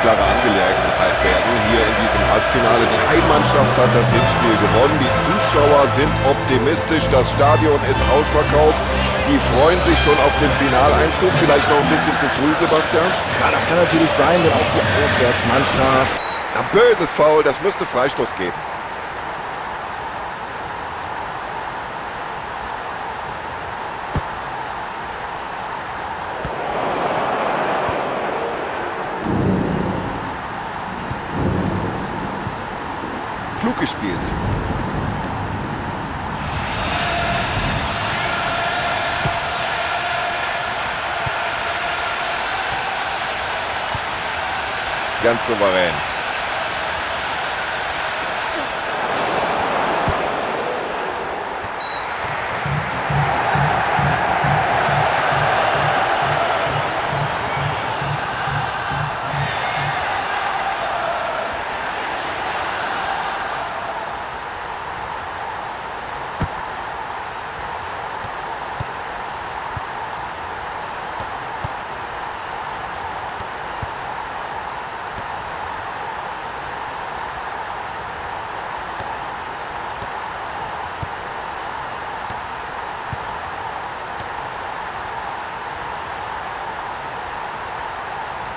klare Angelegenheit werden hier in diesem Halbfinale. Die Heimmannschaft hat das Hinspiel gewonnen. Die Zuschauer sind optimistisch. Das Stadion ist ausverkauft. Die freuen sich schon auf den Finaleinzug. Vielleicht noch ein bisschen zu früh, Sebastian? Ja, das kann natürlich sein, denn auch die Auswärtsmannschaft. Ja, böses Foul, das müsste Freistoß geben. Klug gespielt. Ganz souverän.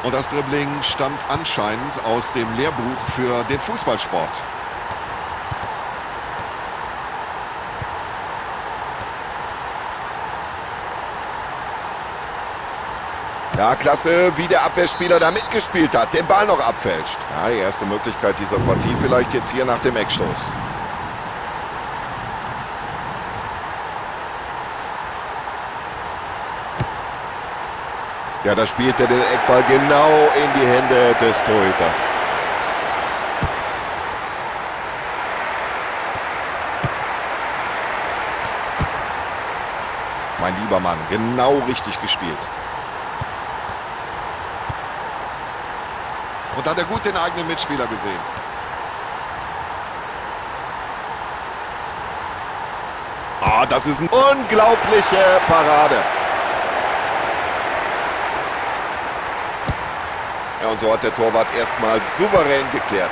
Und das Dribbling stammt anscheinend aus dem Lehrbuch für den Fußballsport. Ja, klasse, wie der Abwehrspieler da mitgespielt hat, den Ball noch abfälscht. Ja, die erste Möglichkeit dieser Partie vielleicht jetzt hier nach dem Eckstoß. Ja, da spielt er den Eckball genau in die Hände des Torhüters. Mein lieber Mann, genau richtig gespielt. Und da hat er gut den eigenen Mitspieler gesehen. Ah, das ist eine unglaubliche Parade. Ja, und so hat der Torwart erstmal souverän geklärt.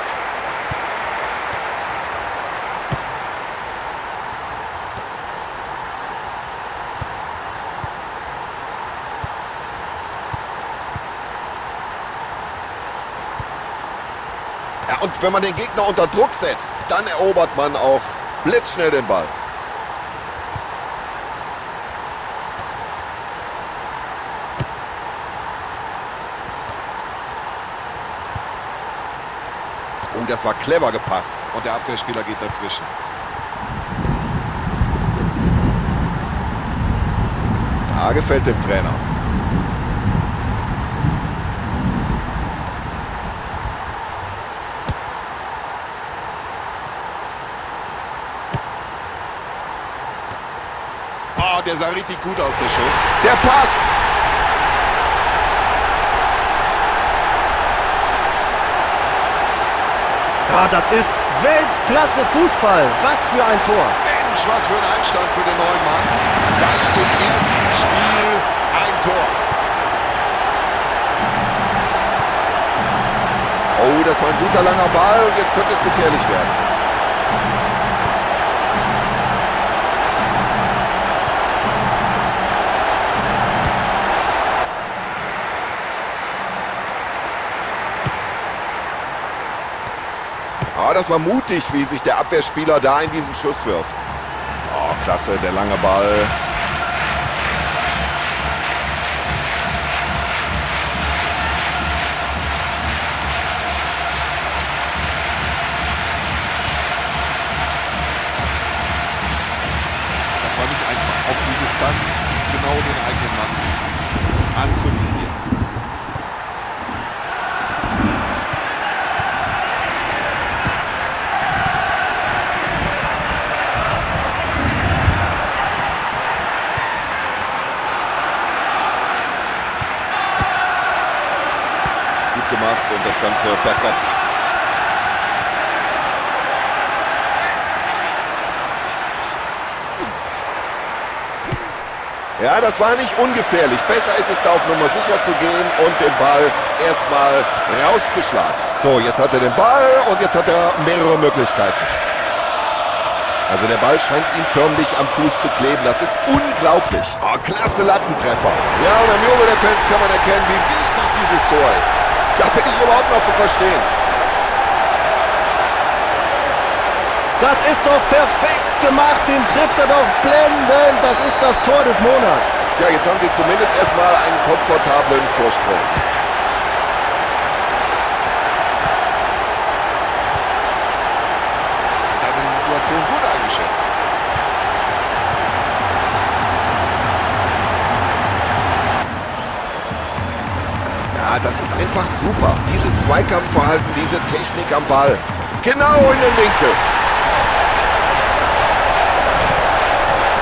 Ja, und wenn man den Gegner unter Druck setzt, dann erobert man auch blitzschnell den Ball. Oh, das war clever gepasst. Und der Abwehrspieler geht dazwischen. Ja, gefällt dem Trainer. Oh, der sah richtig gut aus, der Schuss. Der passt! Ja, das ist Weltklasse Fußball. Was für ein Tor. Mensch, was für ein Einstand für den neuen Mann. Gleich im ersten Spiel ein Tor. Oh, das war ein guter langer Ball und jetzt könnte es gefährlich werden. Ah, das war mutig, wie sich der Abwehrspieler da in diesen Schuss wirft. Oh, klasse, der lange Ball. Das war nicht einfach, auf die Distanz genau den eigenen Mann anzuvisieren. Gemacht und das Ganze per Kopf. Ja, das war nicht ungefährlich. Besser ist es, da auf Nummer sicher zu gehen und den Ball erstmal rauszuschlagen. So, jetzt hat er den Ball und jetzt hat er mehrere Möglichkeiten. Also der Ball scheint ihm förmlich am Fuß zu kleben. Das ist unglaublich. Oh, klasse Lattentreffer. Ja, und am Jubel der Fans kann man erkennen, wie wichtig dieses Tor ist. Da bin ich überhaupt noch zu verstehen. Das ist doch perfekt gemacht. Den trifft er doch blendend. Das ist das Tor des Monats. Ja, jetzt haben sie zumindest erstmal einen komfortablen Vorsprung. Da wird die Situation gut eingeschätzt. Ja, das ist einfach super. Dieses Zweikampfverhalten, diese Technik am Ball. Genau in den Winkel.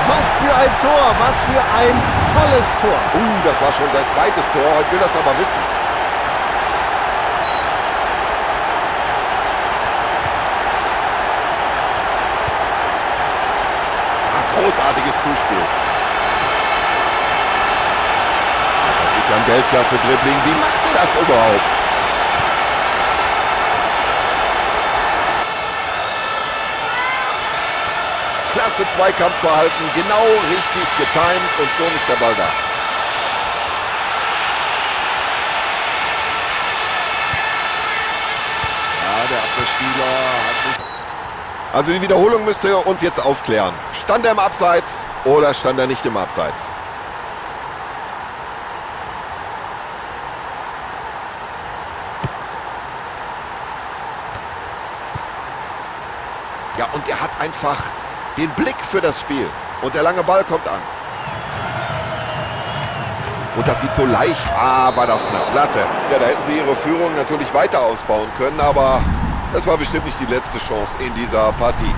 Was für ein Tor, was für ein tolles Tor. Das war schon sein zweites Tor. Heute will das aber wissen. Großartiges Zuspiel. Das ist ja ein Weltklasse-Dribbling. Wie macht er das überhaupt? Klasse Zweikampfverhalten, genau richtig getimt und schon ist der Ball da. Ja, der Abwehrspieler hat sich... Also die Wiederholung müsste uns jetzt aufklären. Stand er im Abseits oder stand er nicht im Abseits? Ja, und er hat einfach den Blick für das Spiel. Und der lange Ball kommt an. Und das sieht so leicht. Ah, war das knapp. Latte. Ja, da hätten sie ihre Führung natürlich weiter ausbauen können, aber das war bestimmt nicht die letzte Chance in dieser Partie.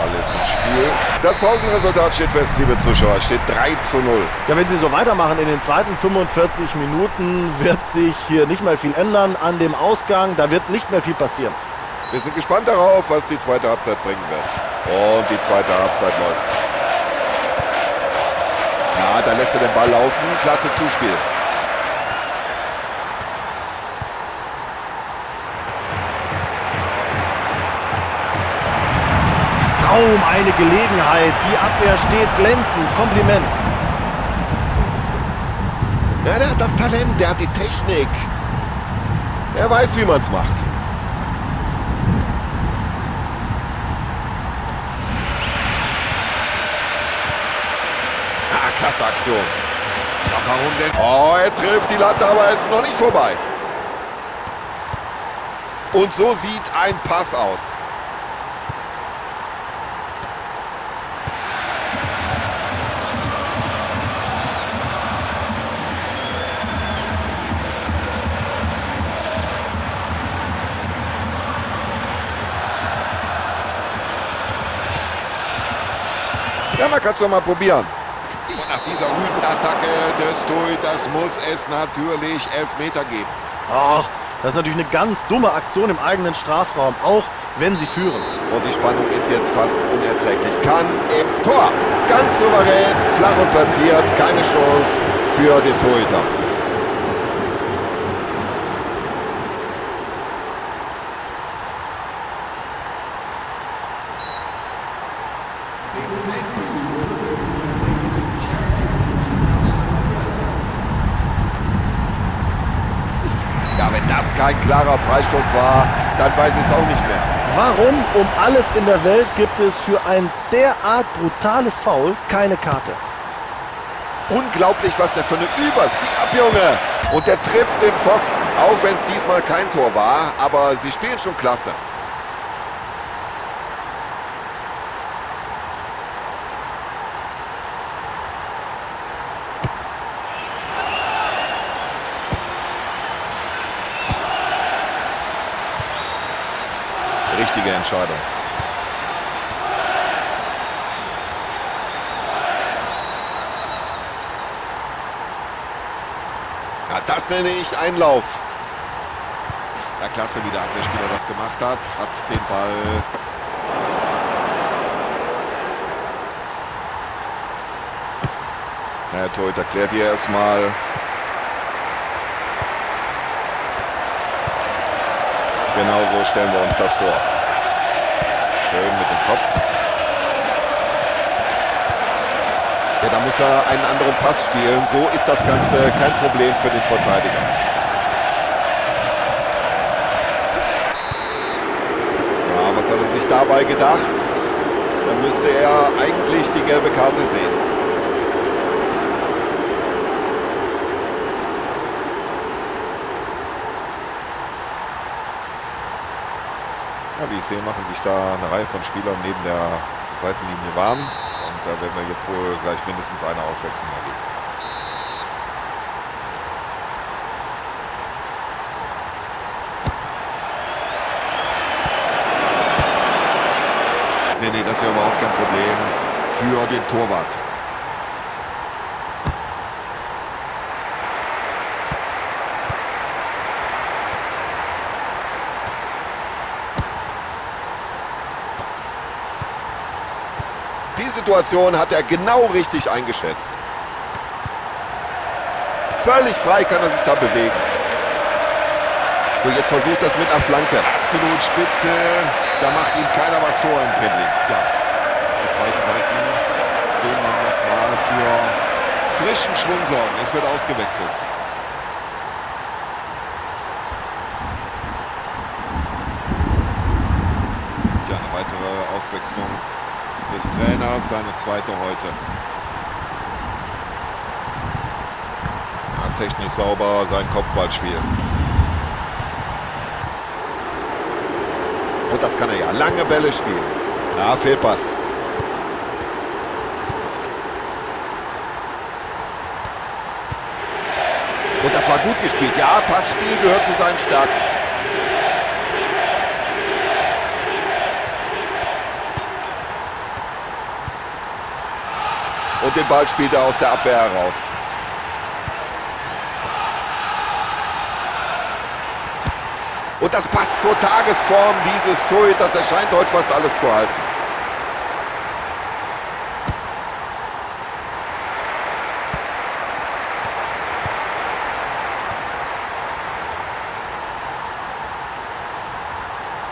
Alles im Spiel. Das Pausenresultat steht fest, liebe Zuschauer. Es steht 3:0. Ja, wenn sie so weitermachen in den zweiten 45 Minuten, wird sich hier nicht mehr viel ändern an dem Ausgang. Da wird nicht mehr viel passieren. Wir sind gespannt darauf, was die zweite Halbzeit bringen wird. Und die zweite Halbzeit läuft. Ja, da lässt er den Ball laufen. Klasse Zuspiel. Kaum eine Gelegenheit. Die Abwehr steht glänzend. Kompliment. Ja, der hat das Talent, der hat die Technik. Er weiß, wie man's macht. Ah, klasse Aktion. Ja, warum denn? Oh, er trifft die Latte, aber es ist noch nicht vorbei. Und so sieht ein Pass aus. Ja, man kann es doch mal probieren. Und nach dieser rüden Attacke des Torhüters muss es natürlich Elfmeter geben. Ach, das ist natürlich eine ganz dumme Aktion im eigenen Strafraum, auch wenn sie führen. Und die Spannung ist jetzt fast unerträglich. Kann im Tor. Ganz souverän, flach und platziert. Keine Chance für den Torhüter. Ja, wenn das kein klarer Freistoß war, dann weiß ich es auch nicht mehr. Warum um alles in der Welt gibt es für ein derart brutales Foul keine Karte? Unglaublich, was der für eine Übersieh ab, Junge. Und der trifft den Pfosten, auch wenn es diesmal kein Tor war. Aber sie spielen schon klasse. Richtige Entscheidung. Ja, das nenne ich Einlauf. Ja, klasse, wie der Abwehrspieler das gemacht hat. Hat den Ball. Der Torhüter klärt hier erstmal. Genau so stellen wir uns das vor. Schön mit dem Kopf. Ja, da muss er einen anderen Pass spielen. So ist das Ganze kein Problem für den Verteidiger. Ja, was hat er sich dabei gedacht? Da müsste er eigentlich die gelbe Karte sehen. Ja, wie ich sehe, machen sich da eine Reihe von Spielern neben der Seitenlinie warm. Und da werden wir jetzt wohl gleich mindestens eine Auswechslung erleben. Nee, nee, das ist ja überhaupt kein Problem für den Torwart. Die Situation hat er genau richtig eingeschätzt. Völlig frei kann er sich da bewegen. So, jetzt versucht das mit einer Flanke. Absolut spitze. Da macht ihm keiner was vor im Dribbling. Ja, auf beiden Seiten will man nochmal für frischen Schwung sorgen. Es wird ausgewechselt. Ja, eine weitere Auswechslung des Trainers, seine zweite heute. Ja, technisch sauber sein Kopfballspiel. Und das kann er ja. Lange Bälle spielen. Ja, Fehlpass. Und das war gut gespielt. Ja, Passspiel gehört zu seinen Stärken. Und den Ball spielt er aus der Abwehr heraus. Und das passt zur Tagesform dieses Torhüters. Er scheint heute fast alles zu halten.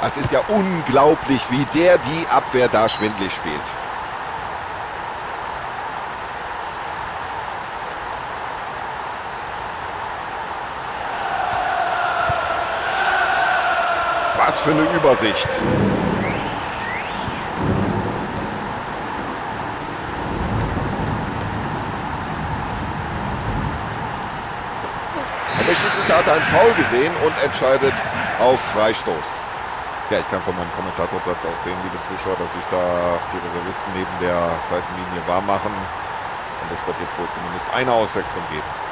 Das ist ja unglaublich, wie der die Abwehr da schwindlig spielt. Was für eine Übersicht. Der Schiedsrichter hat einen Foul gesehen und entscheidet auf Freistoß. Ja, ich kann von meinem Kommentatorplatz auch sehen, liebe Zuschauer, dass sich da die Reservisten neben der Seitenlinie warm machen. Und es wird jetzt wohl zumindest eine Auswechslung geben.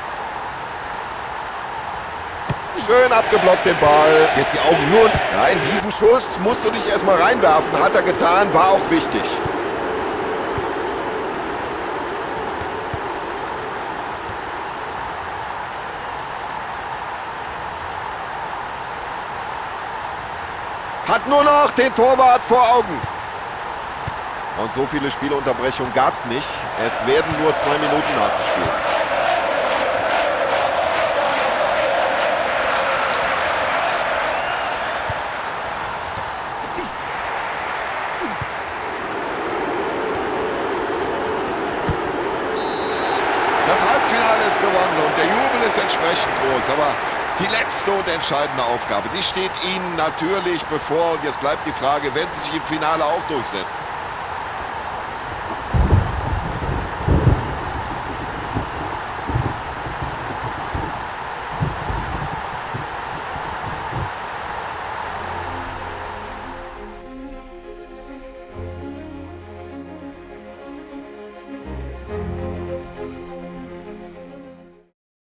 Schön abgeblockt den Ball. Jetzt die Augen nur. Ja, in diesen Schuss musst du dich erstmal reinwerfen. Hat er getan, war auch wichtig. Hat nur noch den Torwart vor Augen. Und so viele Spielunterbrechungen gab es nicht. Es werden nur 2 Minuten nachgespielt. Das Halbfinale ist gewonnen und der Jubel ist entsprechend groß. Aber die letzte und entscheidende Aufgabe, die steht Ihnen natürlich bevor. Und jetzt bleibt die Frage, werden Sie sich im Finale auch durchsetzen?